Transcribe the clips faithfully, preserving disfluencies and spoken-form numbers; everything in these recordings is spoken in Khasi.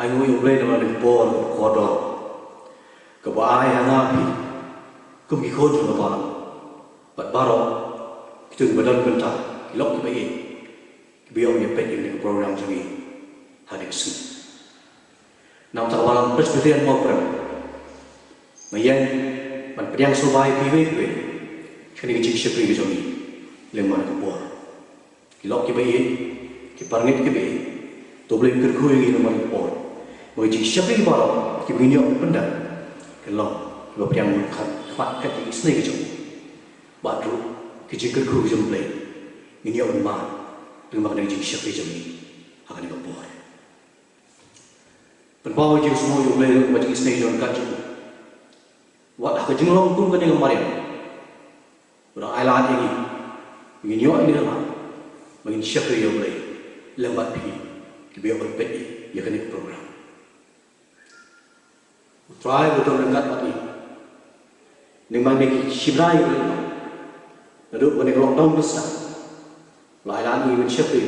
Ai nguh ïa U Blei namar kane ka por kaba kordor kaba ai ha nga phi kum ki khun jong ka balang bad baroh kito kiba don bynta, ki lok kiba ïeit, kiba ïoh ban ïa peit ïa kane ka program jong ngi ha kane ka sngi. Na ka bynta ka Balang Presbyterian Mawprem, nga ïeng ban pdiang sngewbha ïa phi iwei pa iwei sha kane ka jingshakri ka jong ngi lyngba kane ka por. Ki lok kiba ïeit, ki parangeit kiba ïeit, to U Blei un kyrkhu ïa ngi lyngba kane ka por. Ba ki jingshakri baroh kiba ngin ïoh ban pyndep kin long kiba pdiang khmat kat ïa ki isynei ka jong U Blei bad ruh ki jingkyrkhu ka jong U Blei ngin ïoh ban mad lyngba kane ka jingshakri jong ngi ha kane ka por. Pynpaw ïa ka jingsngew ïa U Blei lyngba ki isynei ka jong ka jong U. Wat ha ka jinglong kum kane ka mariang, U dang ailad ïa ngi ba ngin ïoh ïa kane ka lad ba ngin shakri ïa U Blei lem bad phi kiba ïoh ban peit ïa kane ka program. U Trai u don ryngkat bad ngi. Ngi mane ki shibnai, naduh ba kane ka lockdown ka sdang, la ailad ïa ngi ban shakri.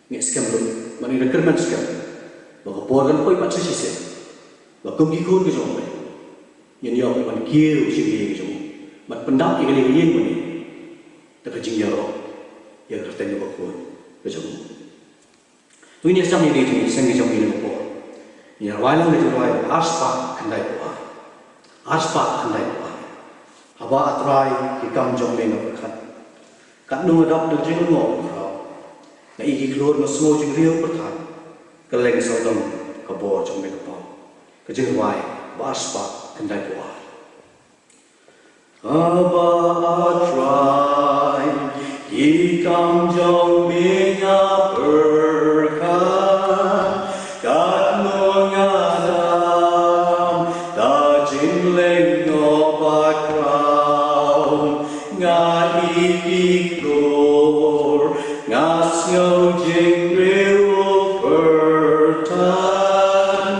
Ngi skhem ruh, ba ngin da kyrmen skhem ba ka por kan poi pat sa shisien, ba kum ki khun ka jong U Blei ngin ïoh ban kiew sha ka ïing ka jong U, ban pyndap ïa kane ka ïing mane da ka jingïaroh ïa ka kyrteng kaba khuid ka jong U. To ngin ïa sdang ïa kane ka jingseng ka jong ngi ha kane ka por. Ngin ïa rwai lang ka jingrwai arspah khyndaiphew ar. Arspah khyndaiphew ar. Haba, A Trai, ki kam jong me nga pyrkhat, katno nga dap da ka jinglyngngoh bakhraw, nga ïeit ki khlur, nga sngew jingriewpyrthai, kylleng sawdong ka bor jong me ka paw. Ka jingrwai ba arspah khyndaiphew ar. Haba, A Trai, ki kam jong me nga pyrkhat, katno nga dap da ka jinglyngngoh bakhraw, nga ïeit ki khlur, nga sngew jingriewpyrthai,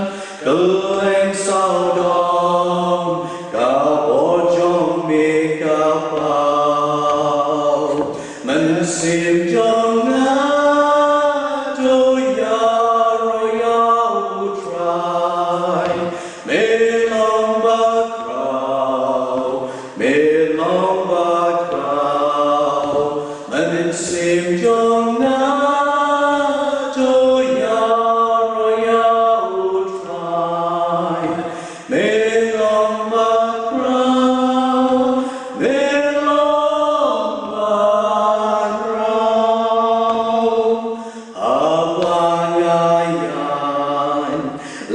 kylleng sawdong ka bor jong me ka paw. Mynsiem jong nga to ïaroh ïa U Trai. Me long bakhraw, me long bakhraw. Mynsiem jong nga to ïaroh ïa U Trai. Me long bakhraw, me long bakhraw. Haba nga ïaid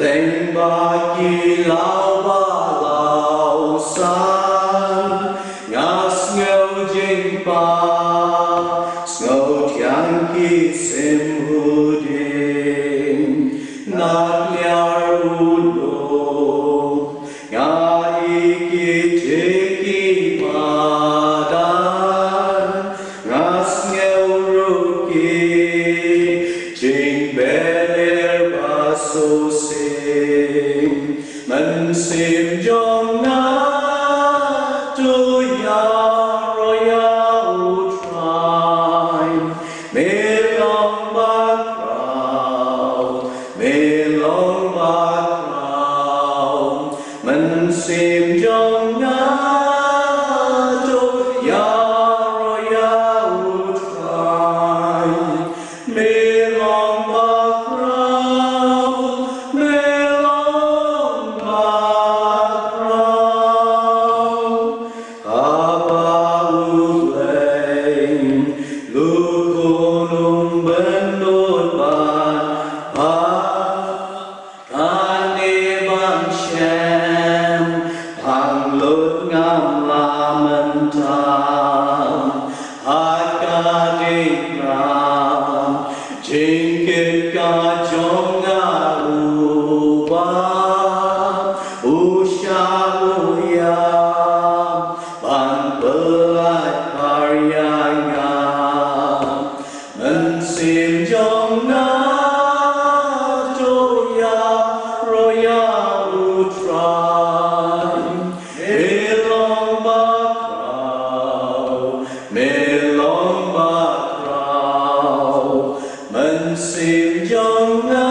lyngba ki law ba law san, nga sngew jingpang, sngew thiang ki sim u dieng. Na khlieh u lum nga ïeit ki tieng ki madan, nga sngew ruh ki jingbeler ba shisien. Mynsiem jong nga to ïaroh ïa U Trai. Me long bakhraw, me long bakhraw. Mynsiem jong nga to ïaroh ïa U Trai. Me long bakhraw, me long bakhraw. Haba U Blei u khun um bynnud bad ba kane ban shem, pang lut ngam lah mynta ha ka diengphna jingkit ka jong nga uba u shah u ïap ban pyllait par ïa nga. Mynsiem jong nga to ïaroh ïa U Trai. Me long bakhraw, me long bakhraw. Mynsiem jong nga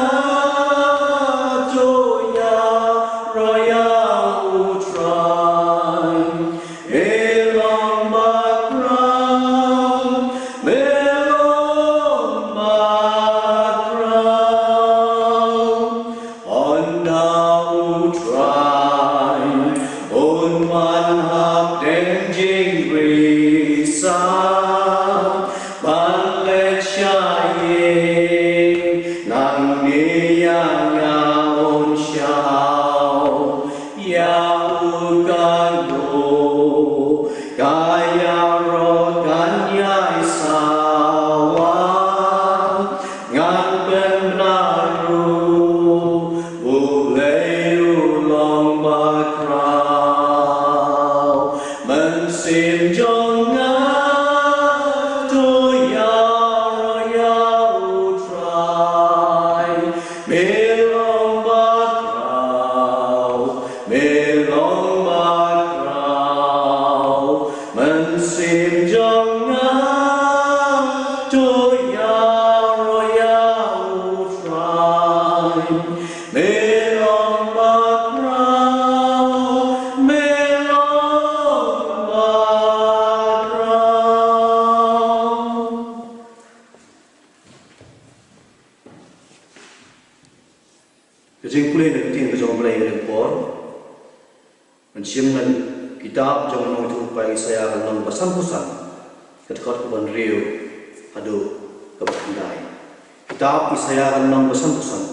Ïa nga un shah ïa u kano, ka ïaroh kan ïai sawa, ngan pynbna ruh, U Blei u long bakhraw. Mynsiem jong nga, to ïaroh ïa U Trai. Me long bakhraw, me long bakhraw. Mynsiem jong nga, to ïaroh ïa U Trai. Me long bakhraw, me long bakhraw. Ka jingpule na ka ktien ka jong U Blei ha kane ka por. Ngan shim na ka kitab jong u nongïathuhlypa Isaiah, ka lynnong ba sanphew san, ka dkhot kaba hynriew haduh kaba khyndai. Kitab Isaiah, ka lynnong ba sanphew san,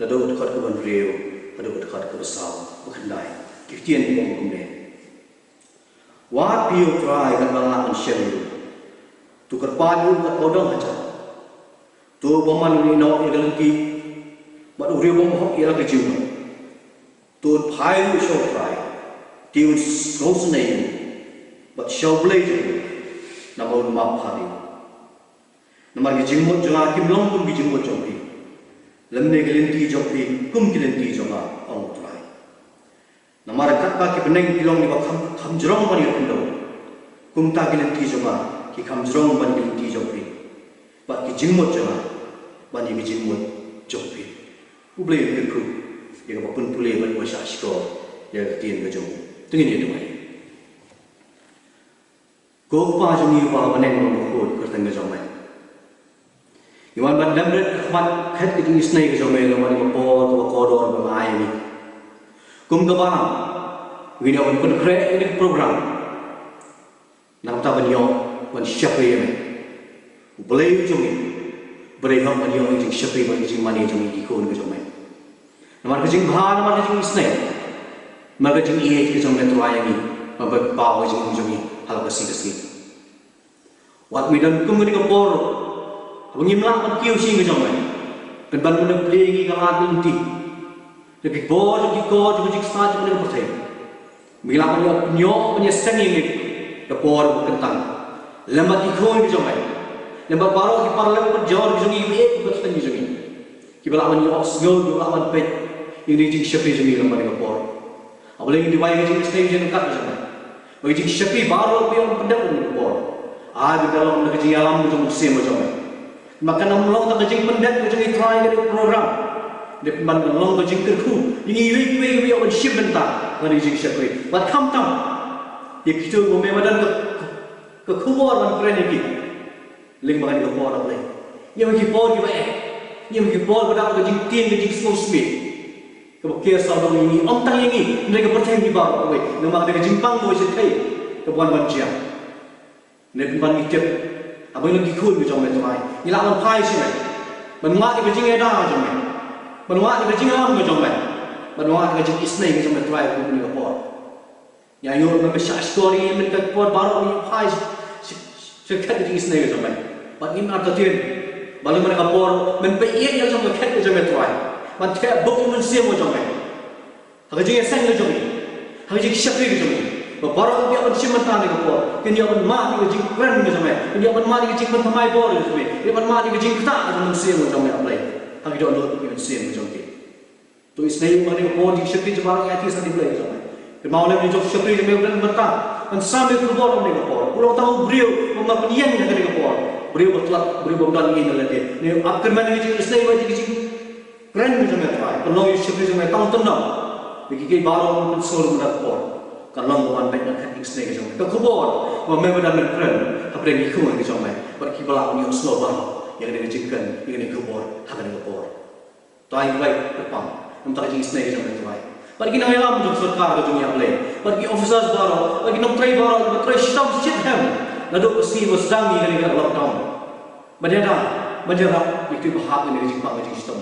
naduh ka dkhot kaba hynriew haduh ka dkhot kaba saw, ba khyndai. Ki ktien ki ong kumne: Wat phi, ïa U Trai, katba nga lah ban shem ïa u. To kyrpad ïa u katba u don hajan. To bymman ïa u, ïehnoh ïa ka lynti, bad u riew bymhok ïa la ka jingmut. To un phai ruh sha U Trai, te un sngewsynei ïa u, bad sha U Blei jong u, namar un map bha ïa u. Namar ki jingmut jong nga kim long kum ki jingmut jong phi, lymne ki lynti jong phi kum ki lynti jong nga, ong U Trai. Namar katba ki bneng ki long kiba kham, kham jrong ban ïa khyndew, kumta ki lynti jong nga ki kham jrong ban ki lynti jong phi, bad ki jingmut jong nga ban ïa ki jingmut jong phi. U Blei un kyrkhu ïa kaba pynpule bad ba shah shkor ïa ka ktien ka jong u. To ngin ïa duwai. Ko Kpa jong ngi uba ha bneng, uba khuid, kyrteng ka jong me. Ngi wan ban lem rit ha khmat khet ka jingisynei ka jong me, namar kane ka por kaba kordor ba me ai ïa ngi. Kum ka balang, ngin ïa wan pynkhreh ïa kane ka program, na ka bynta ban ïoh ban shakri ïa me, U Blei u jong ngi. Ba dei hok ban ïoh ïa ka jingshakri bad ka jingmane jong ngi ki khun ka jong me. Namar ka jingbha, namar ka jingisynei, namar ka jingïeit ka jong me Trai ïa ngi, ban pynpaw ka jingim jong ngi ha la ka sngi ka sngi. Wat me don kum kane ka por, haba ngim lah ban kiew sha ïing ka jong me, pynban me plie ïa ngi ka lad ka lynti na ki bor, na ki kor, na ki jingstad jong kane ka pyrthei. Me lah ban ïoh pynïoh, pynïaseng ïa ngi ha ka por ba kyntang, lem bad ki khun ka jong me, lem bad baroh ki paralok parajor ka jong ngi, kiba ïeit kiba kyrteng ka jong ngi, kiba lah ban ïohsngew, kiba lah ban peit ïa kane ka jingshakri jong ngi lem bad kane ka por. A Blei, ngi duwai ka jingisynei jingkyrkhu jong me, ba ka jingshakri baroh ba ngi ïoh pyndep ha kane ka por, ai ba kan long na ka jingïalam jong u Mynsiem jong me. Ba kan ym long tang ka jingpyndep ka jong ngi Trai ha kane ka program, hynrei pynban kan long ka jingkyrkhu ïa ngi iwei pa iwei ba ïoh ban shim bynta ha kane ka jingshakri. Bad khamtam ïa kito ba me ma don ka, ka khubor ban kren ïa ki lyngba kane ka por, A Blei. Ngi ïoh ki por kiba eh, ngi ïoh ki por ba da ka jingtieng, ka jingsngewsynei kaba ker sawdong ïa ngi, ym tang ïa ngi, hynrei ka pyrthei baroh kawei, namar ka jingpang kaba shyrkhei kaba wan ban jia. Hynrei pynban ngi tip, haba ngi long ki khun ka jong me Trai, ngi lah ban phai sha me, ban wad ïa ka jingïada ka jong me, ban wad ïa ka jingïalam ka jong me, ban wad ïa ka jingisynei ka jong me Trai, ha kane ka por. Ngi ainguh ba me shah shkor ïa ngi mynta ka por baroh, ngi phai sha, sha, sha khet ka jingisynei ka jong me. Bad ngim artatien ba lym kane ka por men peit ïa ka jong ka khet ka jong me Trai, ban theh buk ïa u Mynsiem ka jong me ha ka jingïaseng ka jong ngi, ha ka jingshakri ka jong ngi. Ba baroh kiba ïoh ban shim bynta ha kane ka por kin ïoh ban mad ïa ka jingkren ka jong me, kin ïoh ban mad ïa ka jingpynthymmai bor ka jong me, kin ïoh ban mad ïa ka jingktah ka jong u Mynsiem ka jong me, A Blei, ha ka dohnud ka jong u Mynsiem ka jong me. To isynei ïa ngi ha kane ka por, jingshakri jong baroh ngi ïa ki sa, A Blei jong ngi. Kynmaw lem ïa u jingshakri jong me uba don bynta ban sam ïa ka khubor ha kane ka por. U long tang u briew ba ym lah pynïeng ha kane ka por, briew ba tlot, briew ba ym don ïing ne lade. Ngi ap kyrmen ïa ka jingisynei bad ïa ka jingkren ka jong me Trai, kan long ïa u shakri jong me tang u tyndong ïa kiei kiei baroh ban pynsngew ha kane ka por. Kan long ba wan beit na ka jingisynei ka jong me, ka khubor ba me ba don ban kren hapdeng ki khun ka jong me, bad kiba lah ban ïohsngew baroh ïa kane ka jingkren, ïa kane ka khubor ha kane ka por. Trai, ngi duwai kyrpang na ka bynta ka jingisynei ka jong me Trai, bad ki nongïalam jong sorkar ka jong ngi, A Blei, bad ki officers baroh, bad ki nongtrei baroh, bad Trai, shitom shitrhem naduh ka sngi ba sdang ïa kane ka lockdown, ban ïada, ban ïarap ïa kito kiba hap ïa kane ka jingpang ka jingshitom.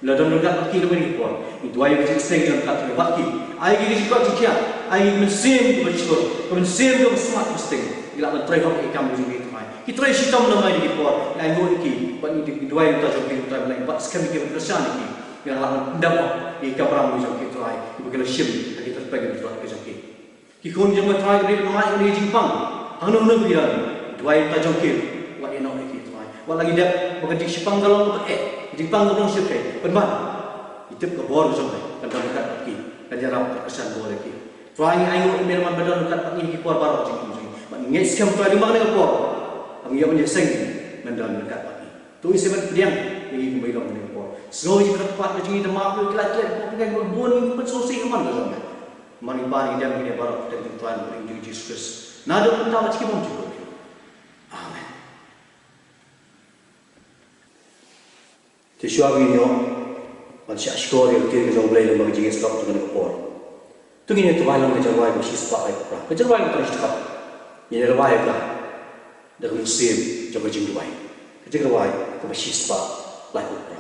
La don ryngkat bad ki ha kane ka por. Ngi duwai ïa ka jingseng jong ka Trai bad ki. Ai ki ka jingkoit jingkhiah, ai ki ka mynsiem kaba shlur, ka mynsiem kaba smat kaba sting. Ngi lah ban trei hok ïa ki kam jong ki Trai. Ki trei shitom lem ïa ki por. Ngi ainguh ïa ki bad ngi duwai ïa ka jong ki Trai, ban leh bad skhem ïa ki, ban kyrshan ïa ki. Ngi lah ban pyndap hok ïa ki kamram jong ki Trai, kiba ki la shim ha ki tyrpeng jong ki. Ki khun jong ka Trai, ka dei ban mad ïa ka jingpang. Hangno hangno ba ki don, duwai ïa ka jong ki, wat ïehnoh ïa ki Trai. Wat la ngi dep ba ka jingshiphang ka long kaba eh, ka jingpang ka long shyrkhei, pynban ngi tip ka bor ka jong me kan don ryngkat bad ki, kan ïarap, kan kyrshan bor ïa ki. Trai, ngi ainguh ïa me namar ba don ryngkat bad ngi ha ki por baroh jong ngi. Bad ngi ngeit skhem Trai, lyngba kane ka por, ba ngi ïoh ban ïaseng, men don ryngkat bad ngi. To ngi sa ban pdiang ïa ngi kumba ngi long kane ka por. Sngew ïa ka kyrpad ka jong ngi, da map ïa ki lait lait, ko pynïaid bun, ngi pynsngewsih ïa ka mon ka jong me. Namar ngi pan ngi dem ngi dei baroh ha ka kyrteng jong u Trai bad u Trai Jisu Khrist. Naduh mynta bad shi bymjukut. Amen. Te shuwa ba ngin ïoh ban shah shkor ïa ka ktien ka jong U Blei lyngba ka jingïaseng jong kane ka por, to ngin ïa rwai lang ka jingrwai kaba shispah laiphew phra. Ka jingrwai kaba tang shispah. Ngin ïa rwai ïa ka da ka mynsiem jong ka jingduwai. Ka jingrwai kaba shispah laiphew phra.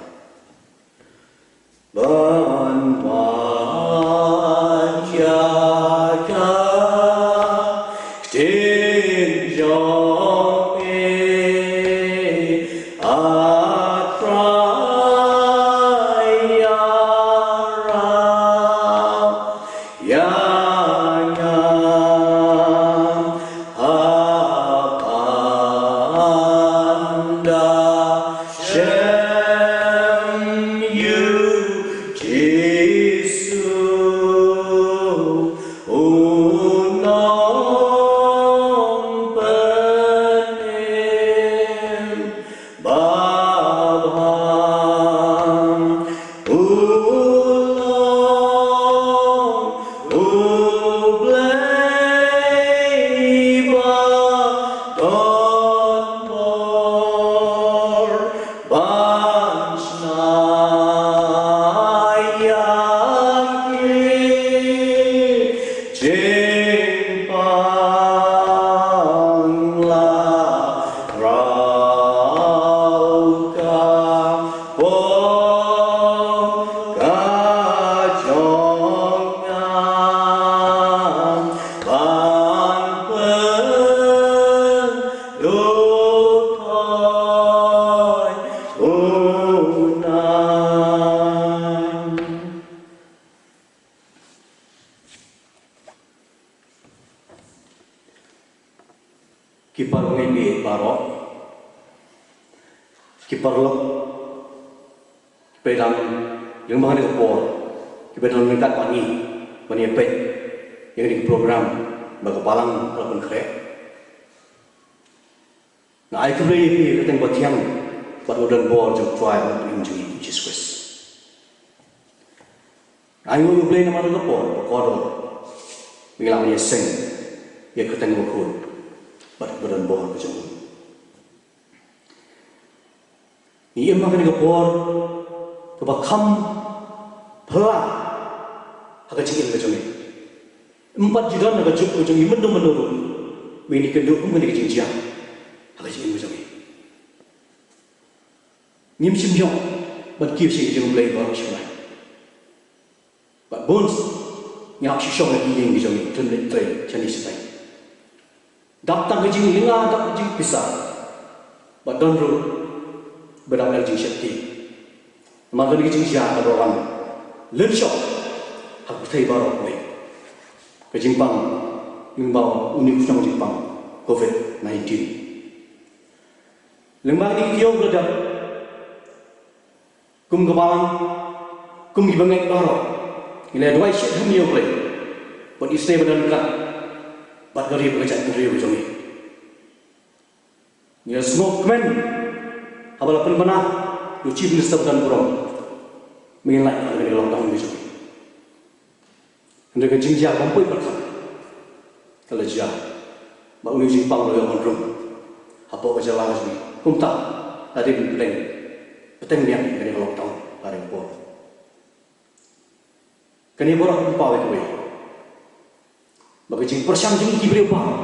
Ban wan ïa ka ktien jong me, A Trai, ïarap ïa ngi ha panda shem ïa u Jisu, u nongpynim ba bha. U long U Blei ba don bor ban shna ïa ki jingpang, la khraw ka pop ka jong nga ban pynlut oi u nang. Ki paralok ngi baroh, ki paralok, kiba dang lyngba kane ka por, kiba dang ryngkat bad ngi ban ïa peit ïa kane ka program ba ka Balang ka la pynkhreh. Nga ai khublei ïa phi ha ka kyrteng ba thiang bad ba don bor jong U Trai bad U Blei jong ngi U Jisu Khrist. Nga ainguh ïa U Blei namar ka por ba kordor ba ngi lah ban ïaseng ïa ka kyrteng bakhuid bad ba don bor ka jong U. Ngi im ha kane ka por kaba kham phylla ha ka jingim ka jong ngi. Ym pat ju don ha ka juk ka jong ngi mynno mynno ruh ba ngin ïakynduh kum kane ka jingjia ha ka jingim ka jong ngi. Ngim shym ïoh ban kiew sha ka jong U Blei baroh shi kynta. Bad bun ngi hap shu shong ha ki ïing ki jong ngi, khlem leit trei shane shatai. Dap tang ka jingïalang, dap ka jingpisa. Bad don ruh ba dap ka jingsheptieng. Namar kane ka jingjia kaba wan lynshop ha ka pyrthei baroh kawei, ka jingpang lyngba une u shnong jingpang covid nineteen. Lyngba kine ki taïew ba la dep, kum ka Balang, kum ki bangeit baroh, ngi la duwai shitrhem ïa U Blei ban isynei ban don ryngkat bad ka ri bad ka jaitbynriew ka jong ngi. Ngi la sngewkmen haba la pynbna ïa u Chief Minister ba don burom ba ngin lait na kane ka lockdown ka jong ngi. Hynrei ka jingjia kaba ym poi pyrkhat ka la jia ba une u jingpang u la ïoh ban rung hapoh ka jylla ka jong ngi. Kumta la dei ban pynbteng, bteng biang ïa kane ka lockdown ha kane ka por. Kane baroh ka pynpaw ïa kawei, ba ka jingpyrshang jong ngi ki briew baroh,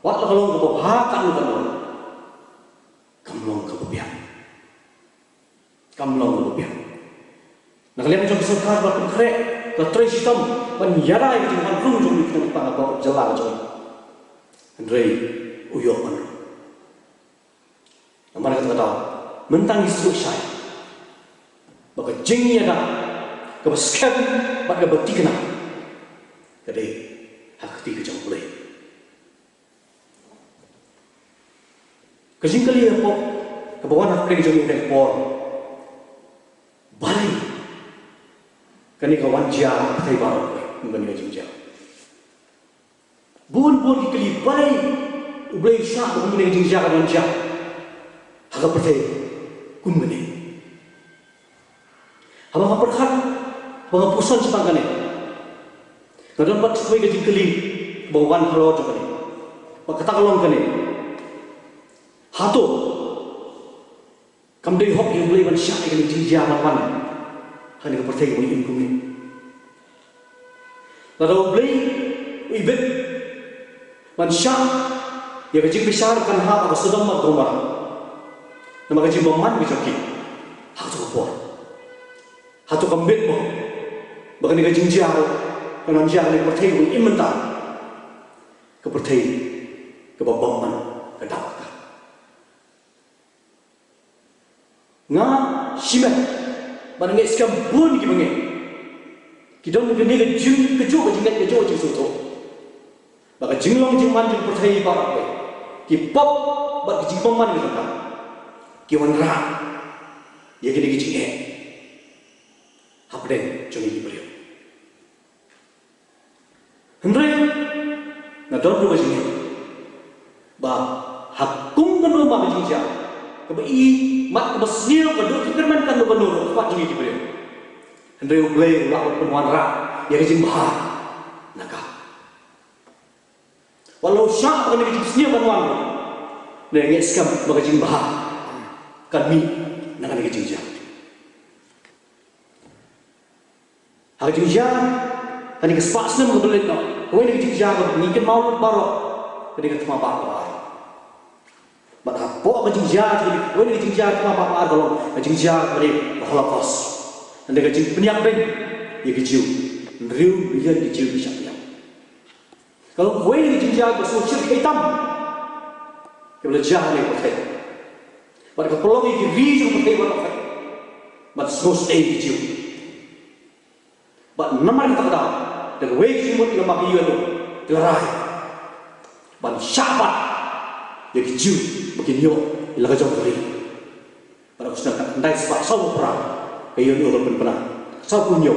wat la ka long kaba bha katno katno, kam long kaba biang. Kam long kaba biang. Ka liang jong ka sorkar ba pynkhreh, ka trei shitom ban ïada ïa ka jingwan rung jong u khynnah kpa hapoh jylla ka jong ngi. Hynrei u ïoh ban rung. Namar kata ka daw mynta ngi sngewthuh shai ba ka jingïada kaba skhem bad kaba thikna ka dei ha ka kti ka jong U Blei. Ka jingkylli hapoh kaba wan ha ka pdeng jong ngi ka por, balei kane ka wan jia ha ka pyrthei baroh, kum kane ka jingjia? Bun bun ki kylli, balei U Blei u shah ba kum kane ka jingjia kan wan jia ha ka pyrthei kum kane? Haba nga pyrkhat, haba nga pyrshang shaphang kane, nga don bad kawei ka jingkylli ba wan halor jong kane. Bad kata ka long kane. Hato kam dei hok ïa U Blei ban shah ïa kane ka jingjia ban wan ha kane ka pyrthei kaba ngi im kumne? Lada U Blei u ibit ban shah ïa ka jingbishar kan hap ha ka Sodom bad Gomorrah namar ka jingbymman ka jong ki ha kato ka por, hato kam bit mo ba kane ka jingjia kan wan jia ha kane ka pyrthei kaba ngi im mynta, ka pyrthei kaba bymman ka dap ka? Nga shimet bad nga ngeit skhem bun kiba ngeit, ki don kane ka jingkajuh, ka jingngeit kajuh, ka jingsngewthuh ba ka jinglong jingman jong ka pyrthei baroh kawei, ki pop bad ki jingbymman ki jong ka, ki wanrah ïa kine ki jingeh hapdeng jong ngi ki briew. Hynrei nga don ruh ka jingngeit ba ha kum kano ma ka jingjia, kaba i mat kaba sniew, ka duh ka kyrmen kano kano ruh ha khmat jong ngi ki briew, hynrei U Blei u lah ban pynwanrah ïa ka jingbha na ka. Wat la u shah ba kane ka jingsniew kan wan ruh, nga ngeit skhem ba ka jingbha kan mih na kane ka jingjia. Ha ka jingjia kane ka spah snem kaba la leit noh, kawei na ka jingjia kaba ngi kynmaw lut baroh ka dei ka thma bah kaba ar. Bad hapoh ka jingjia, kawei na ka jingjia thma bah kaba ar ka long ka jingjia kaba dei ka Holocaust. Kane ka jingpynïap beiñ ïa ki Jiw, hynriew million ki Jiw ki shah pynïap. Ka long kawei na ki jingjia ba sngewsih tam kiba la jia ha kane ka pyrthei. Bad ka pynlong ïa ki ri jong ka pyrthei baroh kawei ban sngewsih ïa ki Jiw. Bad namar kata ka daw, da kawei ka jingmut, namar ka U N O ka la rai ban shah bat ïa ki Jiw ba kin ïoh ïa la ka jong ka ri. Bad ha u snem khatkhyndai spah sawphew phra, ka U N O ka la pynbna, sawphew hynñiew,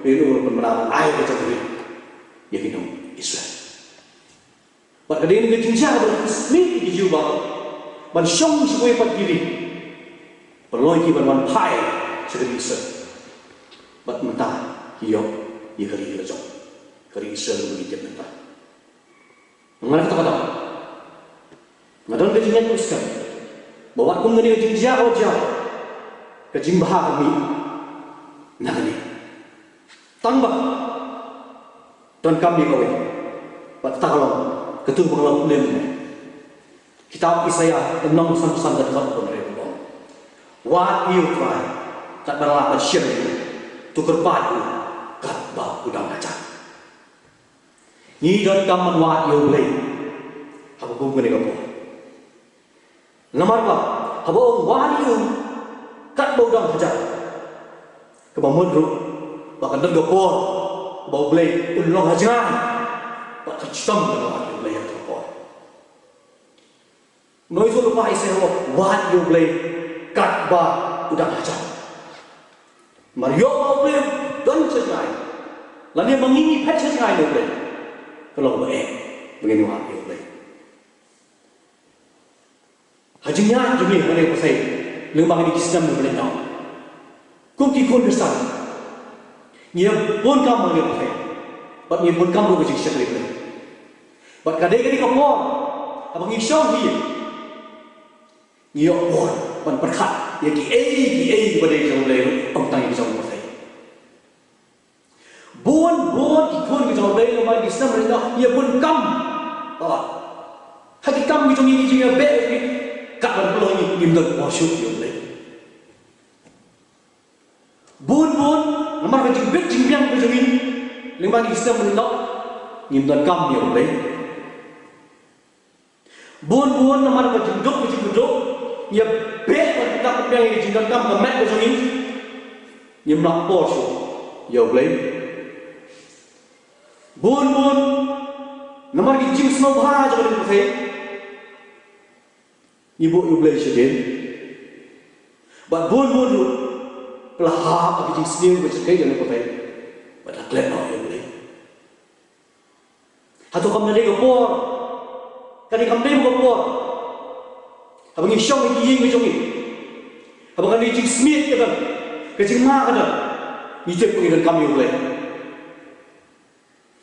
ka U N O ka la pynbna ban ai ka jong ka ri ïa ki nong Israel. Bad ka dei ka jingjia ba la pynslip ïa ki Jiw baroh ban shong sha kawei pat ki ri, pynlong ïa ki ban wan phai sha ka ri Israel. Bad mynta ki ïoh ïa ka ri la jong, ka ri Israel kaba ngi tip mynta. Nga la kata kata, nga don ka jingngeit skhem ba wat kum kane ka jingjia ka la jia, ka jingbha ka mih na kane. Tang ba donkam ïa kawei, bad kata ka long katu ba nga la pule mynne. Kitab Isaïah lynnong san phew san, dkhot hynriew ka ong, "Wad ïa U Trai katba lah ban shim ïa u, to kyrpad ïa u katba u dang hajan." Ngi donkam ban wad ïa U Blei ha kaba kum kane ka por. Namar ba haba ong wad ïa u katba u dang hajan, kaba mut ruh ba kan don ka por ba U Blei un long ha jngai, bad kan shitom ban wad ïa U Blei ha kata ka por. Ngi ïohi lypa Isaïah ba wad ïa U Blei katba u dang hajan. Namar ïoh ba U Blei don sha jngai, lane ma ngi ngi phet sha jngai na U Blei, ka long ba eh ba ngin wad ïa U Blei. Ha jingïaid jong ngi ha kane ka pyrthei lyngba kine ki snem ba la leit noh, kum ki khun Khristan, ngi ïa bun kam ha kane ka pyrthei, bad ngi ïa bun kam ruh ka jingshakri Blei. Bad ka dei kane ka por haba ngi shong hi, ngi ïoh por ban pyrkhat ïa kiei kiei kiba dei jong U Blei ruh, ym tang ïa ki jong ka pyrthei. Bun bun ki khun ki jong U Blei lyngba ki snem ba la leit noh, ngi ïa bun kam, ha ki kam ki jong ngi, ki jingïabeh, kat ban pynlong ngi ngim don por shuh ïa U Blei. Bun bun Namar ka jingbit jingbiang ka jong ngi, lyngba ki snem ba ngi dap, ngim donkam ïa U Blei. Bun bun namar ka jingduk ka jingduk, ngi ïa beh ka jingduk ka jingbiang, ka jingdonkam ka met ka jong ngi, ngim lah por shuh ïa U Blei. Bun bun namar ki jingsngewbha jong ka jingpyrthei, ngi buh ïa U Blei shadien. Bad bun bun ruh pynlong ha ka jingsniew ka jingkyrkhu ïa U Blei, bad la klet noh ïa U Blei. Hato kam dei ka por, ka dei kam dei ka por, haba ngi shong ha ki ïing ka jong ngi, haba ka dei jingsmiej ka don, ka jingma ka don, ngi tip ba ngi donkam ïa U Blei.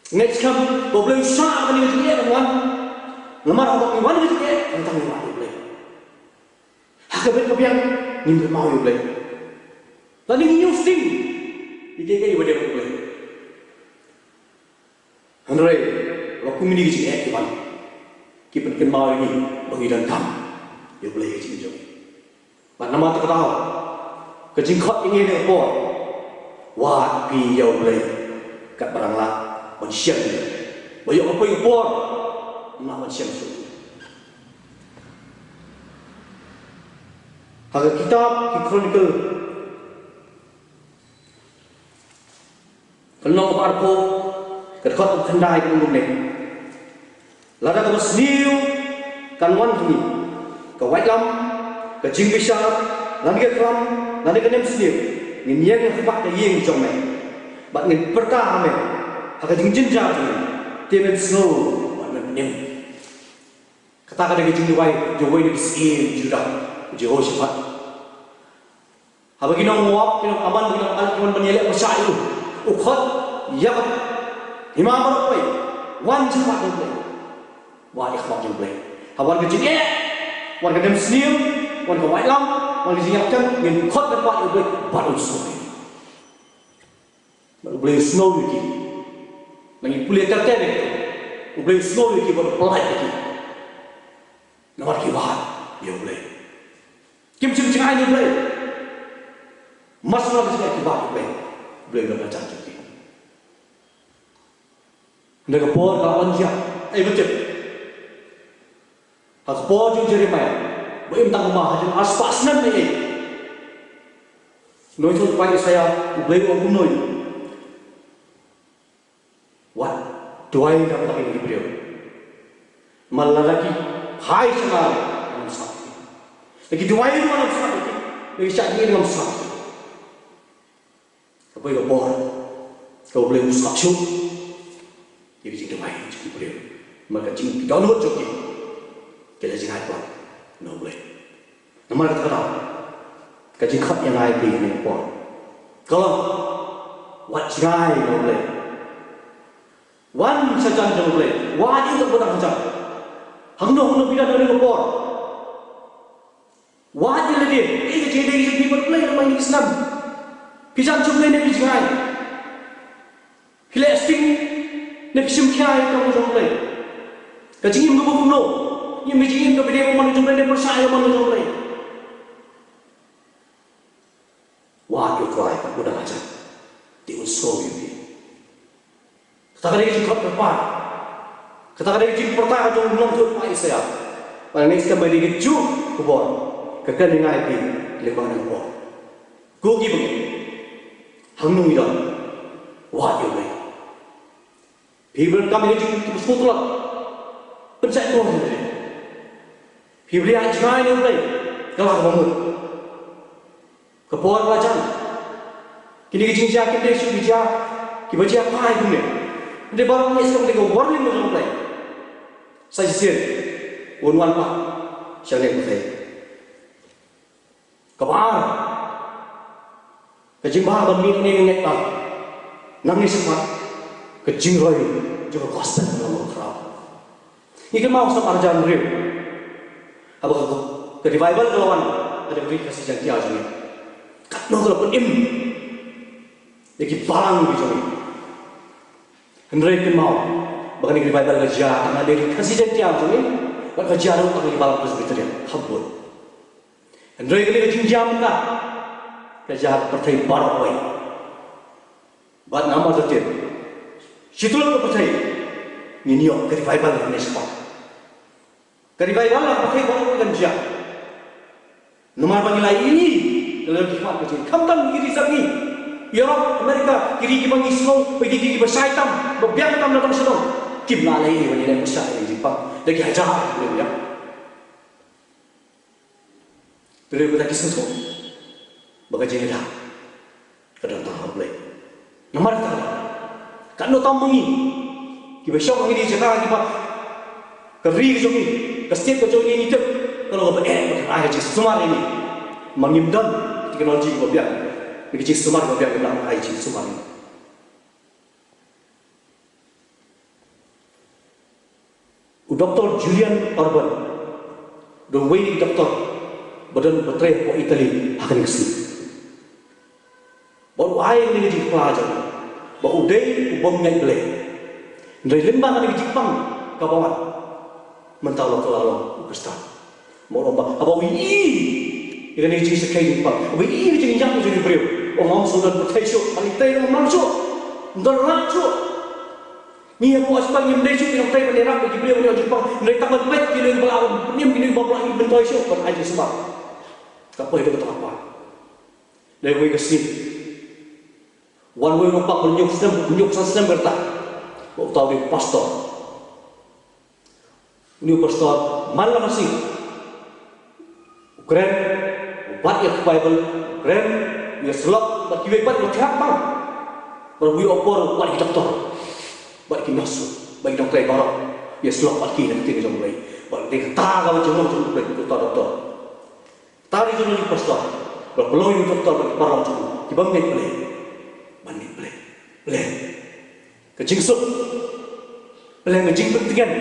Ngeit skhem ba U Blei u shah ïa kane ka jingeh ban wan. Namar haba ngi wan ka jingeh, ngi tang ïa U Blei. Ha ka bit ka biang ngim kynmaw ïa U Blei. Lane ngi ñiewsting ïa kiei kiei ba dei U Blei. Hynrei lada kum kine ki jingeh ki wan, ki pynkynmaw ïa ngi ba ngi donkam ïa U Blei ha ka jingim jong ngi. Bad namar kata ka daw, ka jingkhot ïa ngi ha kane ka por, wad phi ïa U Blei katba dang lah ban shem. Ba ïoh ka poi ka por, ym lah ban shem shuh. Ha ka kitab Ki Chronicle ka lynnong kaba arphew, ka dkhot kaba khyndai ka ong kumne: Lada kaba sniew kan wan ha ngi, ka waitlam, ka jingbishar, lane ka khlam, lane ka nemsniew, ngin ïeng hakhmat ka ïing jong me, bad ngin pyrta ha me ha ka jingjynjar jong ngi, te men sngew bad men pynim. Kata ka dei ka jingduwai jong uwei na ki syiem Judah, u Jehoshaphat. Haba ki nong Moab, ki nong Ammon, ki nong Amalek ki wan ban ïaleh pyrshah ïa u, u khot ïa ka hima baroh kawei, wan shakhmat jong U Blei. Wan ïa ka hima jong U Blei. Haba wan ka jingeh, wan ka nemsniew, wan ka waitlam, wan ka jingïap kem, ngin khot shakhmat ïa U Blei bad un sngewbha. Bad U Blei u sngew ïa ki. Ngi pule ter ter ïa ki. U Blei u sngew ïa ki bad u pyllait ïa ki. Namar ki wad ïa U Blei. Kim shym jngai ïa U Blei. Mar shu wan ki jngai, ki wad ïa U Blei. U Blei u don hajan jong ki. Hynrei ka por ka la wan jia. Ei, ba tip. Ha ka por jong u Jeremiah, ba im tang kumba, hajan ar spah snem ei ei. Nongïathuhlypa Isaiah, U Blei u ong kumno ïa u: Wat duwai na ka bynta kine ki briew. Namar lada ki phai sha nga, ngan sngap ïa ki. Lada ki duwai ruh, ngan sngap ïa ki. Lada ki shah ïing, ngan sngap ïa ki. Ka poi ka por, ka U Blei um sngap shuh ïa ka jingduwai jong ki briew. Namar ka jingdonkam jong ki, ka la jngai palat na U Blei. Namar kata ka daw, ka jingkhot ïa nga ïa phi ha kane ka por ka long: wat jngai na U Blei. Wan sha jan jong U Blei. Wat ïa u tang ba dang hajan. Hangno hangno phi don ha kane ka por, wat ïa lade, ïa ka jingïadei jong phi bad U Blei lem bad kine ki snam. Phi jan sha U Blei ne phi jngai? Phi leh sting ne phi shim khia ïa ka kam jong U Blei? Ka jingim kaba kumno? Ïa ka jingim kaba dei ban mon jong U Blei ne pyrshah ïa ban mon jong U Blei? Wat ïa u Trai bad u dang hajan, te un sngew ïa phi. Kata ka dei ka jingkhot kyrpad. Kata ka dei ka jingpyrta ka jong u nongïathuhlypa Isaiah. Bad nga ngeit skhem ba dei kajuh ka bor ka kren ïa nga ïa phi lyngba kane ka por. Ko ki bangeit, hangno ngi don, wat ïa U Blei. Phi bym donkam ïa ka jingsngewtlot, pynsngewthuh ïa U Blei. Phi bym ïa jngai na U Blei, ka la ka bamut. Ka por ka la jan. Kine ki jingjia kim dei shuh ki jia kiba jia phai kumne. Hynrei baroh ngi sngewthuh ka warning ka jong U Blei. Sa shisien un wan pat sha kane ka pyrthei. Kaba ar, ka jingbha ban mih hangne, nga ngeit ba nangne shakhmat ka jingroi jong ka gospel ka long kaba khraw. Ngi kynmaw sa arhajar hynriew, haba ka, ka revival ka la wan ha ka ri Khasi Jaiñtia jong ngi. Katno ka la pynim ïa ki balang ki jong ngi. Hynrei kynmaw ba kane ka revival ka jia tang ha ri Khasi Jaiñtia jong ngi, bad ka jia ruh tang ha ki balang Presbyterian, hap bun. Hynrei kane ka jingjia mynta ka jia ha ka pyrthei baroh kawei. Bad namar kata, shi tulop ka pyrthei ngin ïoh ka revival ha kane ka por. Ka revival ha ka pyrthei baroh kan jia. Namar ba ngi la ïohi da la ki khmat ka jong ngi. Khamtam ki ri sap ngi Europe, America, ki ri kiba ngi sngew ba ki, ki, kiba shai tam, ba biang tam na tang shnong, kim lah leh ïa ki ban ïaleh pyrshah ïa ki jingpang da ki hajar ki briew ïa. Briew kata ki sngewthuh ba ka jingïada ka don tang ha U Blei. Namar kata, katno tam ma ngi kiba shong ha kine ki jaka kiba, ka ri ka jong ngi, ka state ka jong ngi, ngi tip ka long kaba eh, ba ka ai ka jingsumar ïa ngi. Ma ngim don technology kaba biang, ka jingsumar kaba biang, kaba ai jingsumar ïa ngi. U Doktor Julian Urban u dei uwei u doktor ba don ba trei hapoh Italy ha kane ka sngi. Bad u ai kane ka jingkyrpad jong u ba u dei u bym ngeit Blei. Hynrei lyngba kane ka jingpang kaba wan, mynta u la kylla long u Khristan. Mo long ba haba u ïohi ïa kane ka jingshakri jingpang, haba u ïohi ïa ka jingïap jong ki briew, u ong, ym shu don pyrthei shuh, ban ïathuh ym long shuh, ym don rah shuh. Ngi hapoh hospital ngim dei shuh ki nongtrei ban ïarap ïa ki briew ban ïoh jingpang, hynrei tang ban peit ki nongïalam, ki nongïalam ba la ïoh myntoi shuh ban ai jingsumar. Ka poi da kata ka pang. Dei wei ka sngi, wan wei u nongpang ba hynñiew snem, hynñiew san snem ka rta, ba uta u dei u pastor. Une u pastor man la ka sngi u kren, u bat ïa ka Baibl, u kren, u ïasyllok bad kiwei pat, u thiah bang. Bad u ïoh por u bat ïa ki doktor bad ki nurse bad ki nongtrei baroh, u ïasyllok bad ki na ka ktien ka jong U Blei. Bad dei kata kaba jong U Blei, uta u doktor. Tang ri jong u pastor, ba pynlong ïa u doktor bad ki paralok jong u ki bym ngeit Blei ban ngeit Blei. Blei, ka jingsuk, Blei, ka jingpyntngen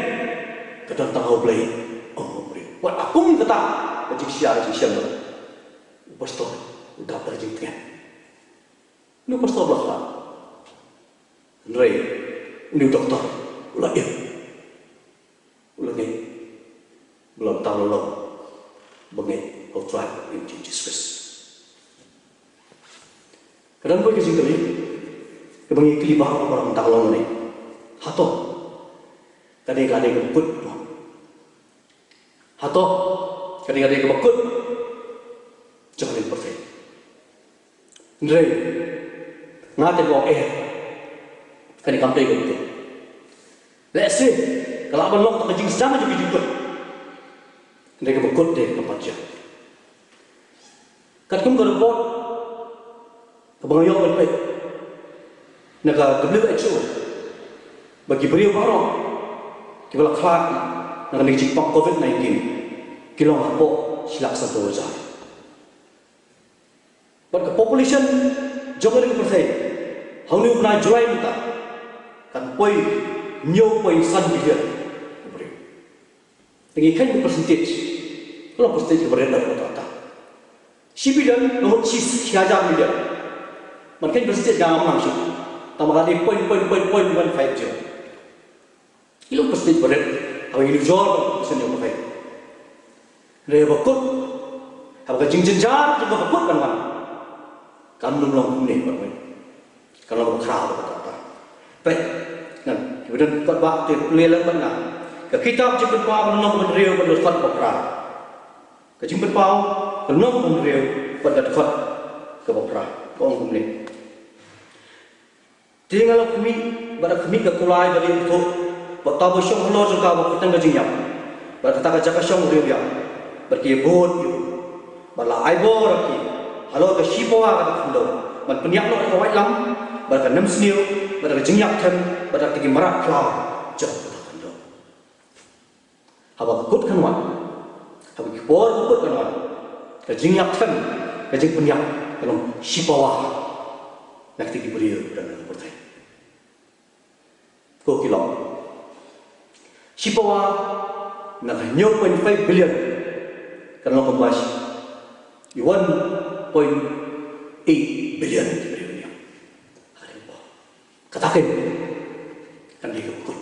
ka don tang ha U Blei, ym ha u briew. Wat ha kum kata ka jingshai jingshem, u pastor u dap da ka jingtngen. Une u pastor u la khlad. Hynrei une u doktor u la im. U la ngeit, u la tang, u la long ba ngeit ha U Trai bad U Jisu Khrist. Ka don kawei ka jingkylli kaba ngi kylli baroh baroh mynta ka long ne, hato kane ka dei kaba kut? Hato kane ka dei kaba kut jong kane ka pyrthei? Hynrei nga te nga ong eh, kane kam dei kaba kut. Lehse ka lah ban long tang ka jingsdang jong ka jingkut. Hynrei kaba kut te kam pat jia. Katkum ka report kaba nga ïoh ban peit na ka W H O, ba ki briew baroh kiba la khlad na kane ka jingpang covid nineteen ki long hapoh shi lak sanphew hajar. Bad ka population jong kane ka pyrthei ha une u bnai July mynta kan poi hynñiew point san billion ki briew. Te ngi kheiñ ka percentage, ka long percentage kaba red na kata kata. Shi billion ka mut shi, shi hajar million. Ban kheiñ percentage ngam nang shuh. Tangba ka dei point, point, point, point one five zero. Ki long percentage ba red haba ngi ïoh jor ka percentage jong ka pyrthei. Hynrei haba kut, haba ka jingjynjar jong kaba kut kan wan, kam long kumne pat, kan long kaba khraw kata kata. Peit ngan, kiba don kot bah te pule lang bad nga. Ka kitab Jingpynpaw ka lynnong kaba hynriew bad ka dkhot kaba phra. Ka Jingpynpaw ka lynnong kaba hynriew bad ka dkhot kaba phra, ka ong kumne: Te nga la khmih bad da khmih ka kulai ba riewthuh bad uta uba shong halor jong ka ba kyrteng ka Jingïap, bad kata ka jaka shong riewbiang, bad ki ïabud ïa u, bad la ai bor ïa ki halor ka shipawa kata ka khyndew ban pynïap noh da ka waitlam, bad da ka nemsniew, bad da ka jingïap them, bad da kita ki mrad khlaw jong kata ka khyndew. Haba ka kut kan wan, haba ki por ka kut kan wan, ka jingïap them, ka jingpynïap ka long shipawa na kita ki briew ba don ha ka pyrthei. Ko ki lok, shipawa na ka hynñiew point five billion kan long kumba shi one point eight billion ki briew ban ïap. Kata kein kan dei kaba kut.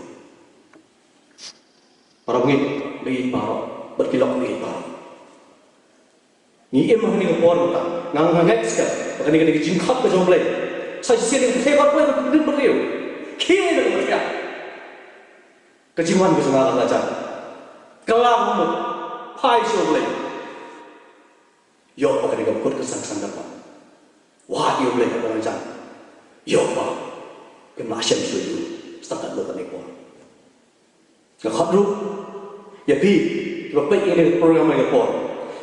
Para bangeit, bangeit baroh bad ki lok bangeit baroh, ngi im ha kane ka por mynta. Nga, nga ngeit skhem ba kane ka dei ka jingkhot ka jong U Blei. Sa shisien ka pyrthei bad poi ka pyrthei. Khie na ka pyrthei. Ka jingwan ka jong nga ka la jan. Ka la mut. Phai sha U Blei. Ïoh ba kane ka kut ka san ka san ka pang. Wad ïa U Blei ka la jan. Ïoh ba. Kim lah shem shuh ïa u. Stad katno katne por. Nga khot ruh ïa phi kiba peit ïa kane ka program ha kane ka por.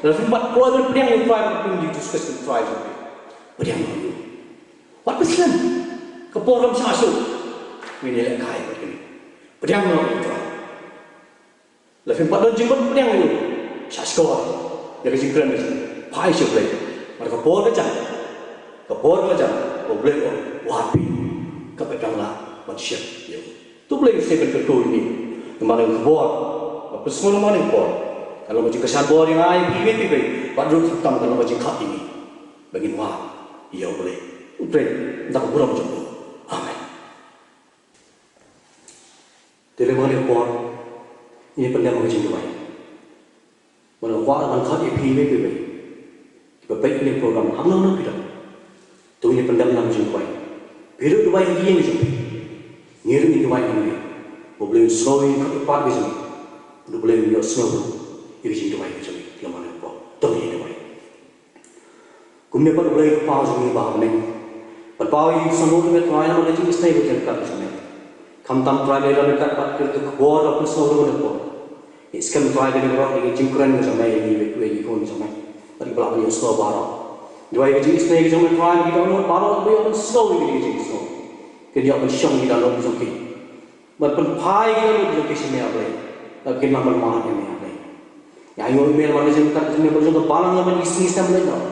Lada phim pat kloi ban pdiang ïa U Trai, ban pdiang ïa U Jisu Khrist ban Trai jong phi, pdiang noh ïa u. Wat pynslem. Ka por kam shah shuh. Ngin ïalehkai bad kane. Pdiang noh ïa U Trai. Lada phim pat don jingmut pdiang ïa u, shah shkor ïa ka jingkren ka jong u. Phai sha U Blei. Namar ka por ka jan. Ka por ka jan ba U Blei u ong, wad phi. Kam pat dang lah ban shem ïa u. To U Blei un sngewbha ban kyrkhu ïa ngi. Namar ka khubor ba pynsngew namar ka khubor ka long ka jingkyrshan bor ïa nga ïa phi iwei pa iwei, bad ruh khamtam ka long ka jingkhot ïa ngi ba ngin wad ïa U Blei. To U Blei un da ka burom jong u. Amen. Te lei ba ngi por, ngin pyndem ka jingduwai. Bad nga kwah ban khot ïa phi iwei pa iwei kiba peit ïa kane ka program, hangno hangno phi don. To ngin pyndem ka jingduwai. Phi ruh duwai ïa ki ïing jong phi. Ngi ruh ngin duwai ïa ngi. Ba U Blei un sngew ïa ka jingduwai ka jong ngi. Bad U Blei un ïohsngew ruh ïa ka jingduwai ka jong ngi. Lem bad ngi por. To ngin duwai. Kumne pat U Blei Kpa jong ngi ba ha bneng, pynpaw ïa ki samla jong me Trai namar ka jingisynei ka jong ka jong me. Khamtam Trai, me la ryngkat bad ka khubor ba pynsngew ruh ha kane ka por. Ngi skhem Trai kane ka long ka jingkren ka jong me ïa ngi, ïa ki khun jong me. Bad kiba la ïohsngew baroh. Duwai ka jingisynei ka jong me Trai, ki dohnud baroh kiba ïoh ban sngew ïa kane ka jingsngew, kin ïoh ban shong ki dohnud jong ki. Ban pynphai ïa ki dohnud jong ki sha me, A Blei. Bad kin nang ban mad ïa me, A Blei. Ngi ainguh ïa me namar ka jingkat jong me, namar ka jong ka balang, namar ki sngi snem leit noh.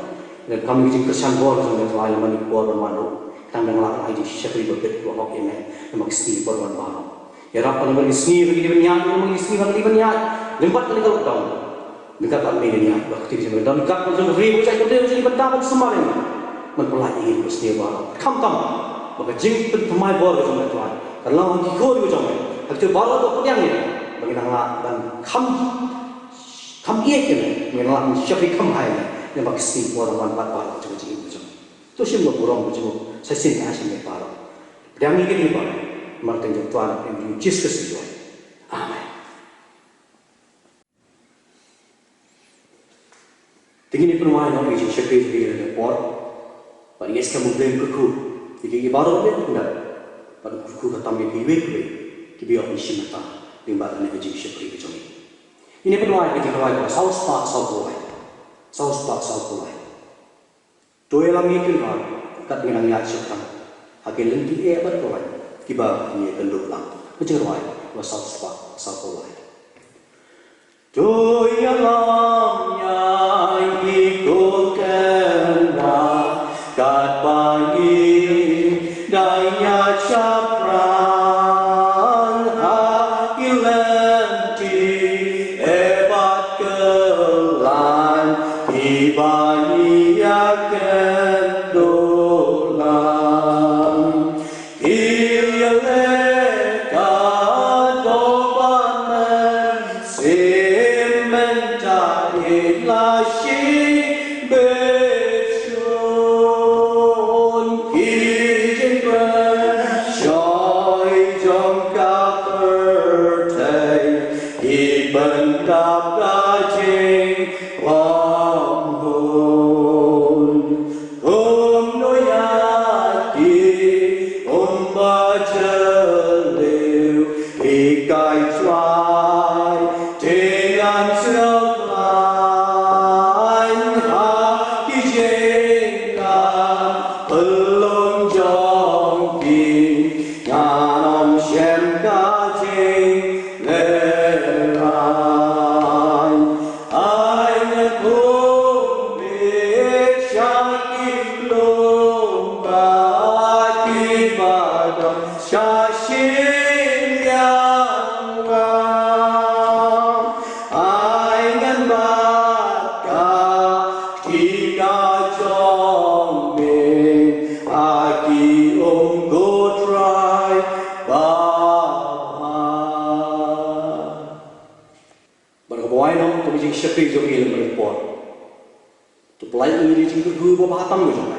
Ngi donkam ïa ka jingkyrshan bor jong me Trai, namar ka bor ban wan ruh. Khnang ba ngin lah ban ai jingshakri ba bit ba hok ïa me, namar ki sngi bor ban wan noh. Ïarap ba namar ki sngi ba ngi dei ban ïaid, namar ki sngi ba ngi dei ban ïaid lyngba kane ka lockdown. Ryngkat bad me ngin ïaid, ba ka kti ka jong me, ryngkat bad jong ka ri, ba ka jaitbynriew jong ngi, ban da ban sumar ïa ngi. Ban pyllait ïa ngi, ba sniew baroh. Khamtam ba ka jingpynthymmai bor ka jong me Trai kan long ha ki khun ka jong me, ha kito baroh kiba pdiang ïa me, ba ngin nang lah ban kham, kham ïeit ïa me, ba ngin nang lah ban shakri kham bha ïa me, namar ka sngi bor ban wan baroh jong ka jingim ka jong me. To shim ka burom ka jong me, sa shisien ka ha shisien baroh. Pdiang ïa kine baroh namar ka kyrteng jong u Trai, u Jisu Khrist. Amen. Te ngin ïa pynwai noh ïa ka jingshakri jong ngi ha kane ka por. Bad ngi skhem U Blei un kyrkhu ïa ki baroh kiba pyndonkam. Bad un kyrkhu khamtam ïa kiwei kiwei kiba ïoh ban shim bynta lyngba kane ka jingshakri ka jong ngi. Ngin ïa pynwai ïa ka jingrwai kaba saw spah saw phew lai. Saw spah saw phew lai. To ïalam ïa ki rwai, kat ngin nang ïaid shaphrang ha ki lynti eh bad ki rwai kiba ngi ïakynduh lang. Ka jingrwai kaba saw spah saw phew lai. To ïalam ïa ki khun kynrad katba ngi dang ïaid shaphrang ha ki lynti eh bad kyllaiñ kiba ngi ïakynduh lang. Ki ïaleh ka dong ba mynsiem, mynta ïeit la shibit shun. Ki jingpynshoi jong ka pyrthei ki pyndap da jingkhongkun. Kumno ïa ki, kumba jylliew ki kai jwai, te ngan sngewkhlaiñ ha ki jingkam pynlong jong ki. Ngan ym shem ka jinglehraiñ. Ai ngan pynbit sha ki lum ba kiba don sha shiliang ram. Ai ngan bat ka tika jong me ha ki um, ko Trai ba bha. Bad kaba wai noh, kaba jingshakri jong ngi lem bad por. To pynlait ïa ngi da ka jingkyrkhu ba bha tam ka jong me.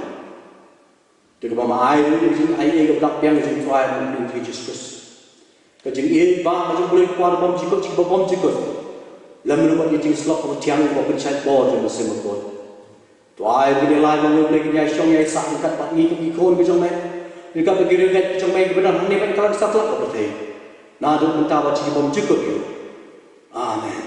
Te kaba ma Ai ruh ka jingaiei kaba dap biang ka jong U Trai bad U Blei Jisu Khrist. Ka jingïeit ba ka jong U Blei Kpa kaba bymjukut, kaba bymjukut. Lem ruh bad ka jingsyllok kaba thiang kaba pynshait bor jong U Mynsiem Bakhuid. To ai ruh kine lai ba U Blei kin ïai shong ïai sah ryngkat bad ngi kum ki khun ka jong me. Ryngkat bad ki riewngeit ka jong me kiba don hangne bad ka la ka satlak ka pyrthei. Naduh mynta bad sha ki bymjukut ruh. Amen.